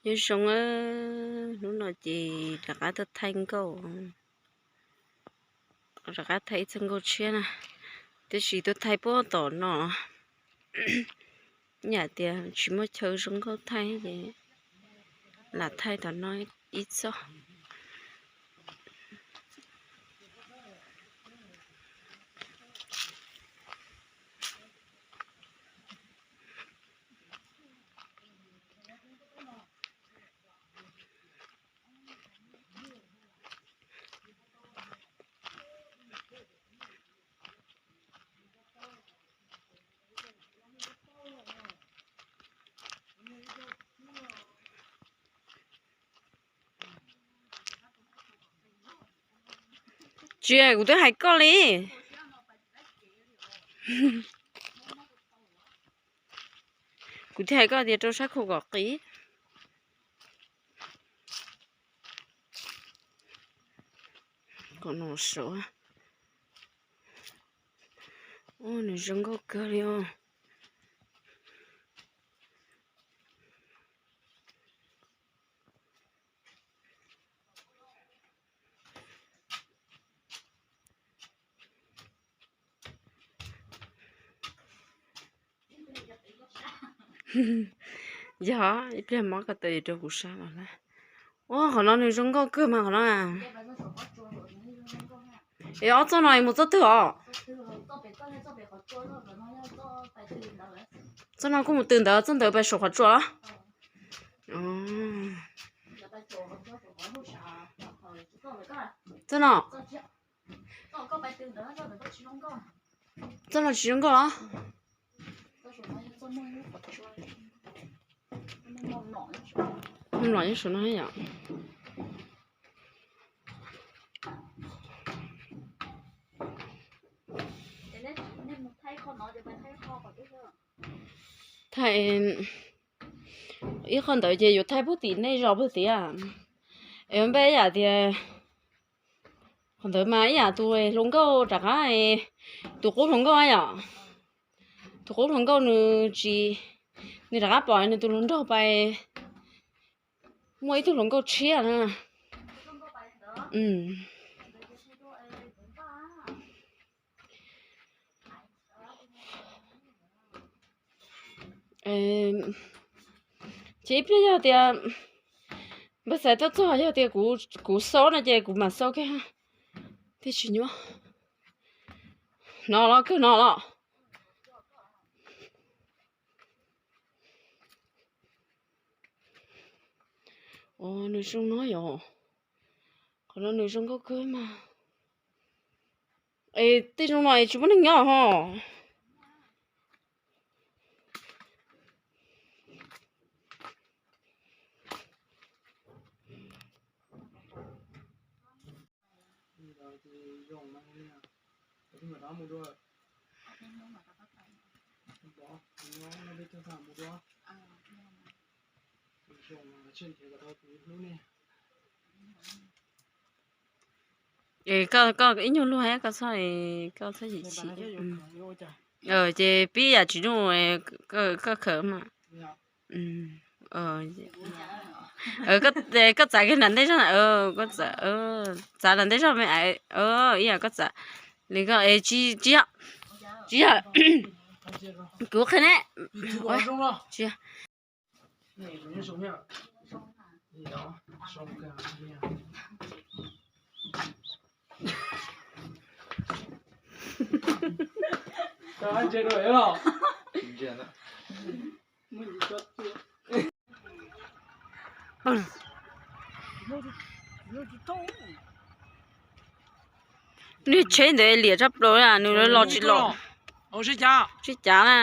Nyob zoo, hnub no ces rov qab tuaj thaij nkauj, rov qab thaij ib txoj nkauj tshiab na, tiam sis tuaj thaij puag tom no. Yam tias tsis muaj chaw zoo nkauj thaij ces lam thaij tom no ib txoj. Tsis, kuv twb hais koj li. Kuv thiaj hais koj tias rau sab khau kom qis. Kom no sav. Ua nws zoo nkauj kawg li os. Yog ib pliag mob ko taw rau kuv sab los lawm. Ua qhov no nws zoo nkauj kawg mas qhov no. Es ob txoj no mus txoj twg os? Txoj no kuj mus tw ntawd, txoj ntawd pais saum qhov tsua los? Txoj no, txoj no tsis zoo nkauj los? Mlom nyob saum no yom. Thaij ib qho ntawd ces yuav thaij puag tim nej zos puag tid. Es npe yam tias qhov ntawd mas ib yam tus hluas nkauj rov qab, tus qub hluas nkauj yom. Tus qub hluas nkauj nws tsis, nws rov qab pom nws tus hluas nraug pais muaj ib tug hluas nkauj tshiab na. Ces ib pliag yog tias npawg Xaiv tuaj txog, yog tias kuv xaub no ces kuv mam xaub kiag thiaj tsis nyuaj. No los, kawg no los. Nws zoo no yom. Qhov no nws zoo nkauj kawg mas. Es tej zoo no es tsis muaj neeg nyob ho. Es koj, koj ib nyuag luag, koj txhob, koj txhob yim chim. Ces pib yam tsis zoo, koj khawm mas. Koj txav kiag nram ntej zog, koj txav nram ntej zog me, ib yam koj txav li koj, tsis yog, tsis yog, kuv qhia ne. Niag tsheb ntawd liam tshaj plaws, nws los tsis los. Sib cav na.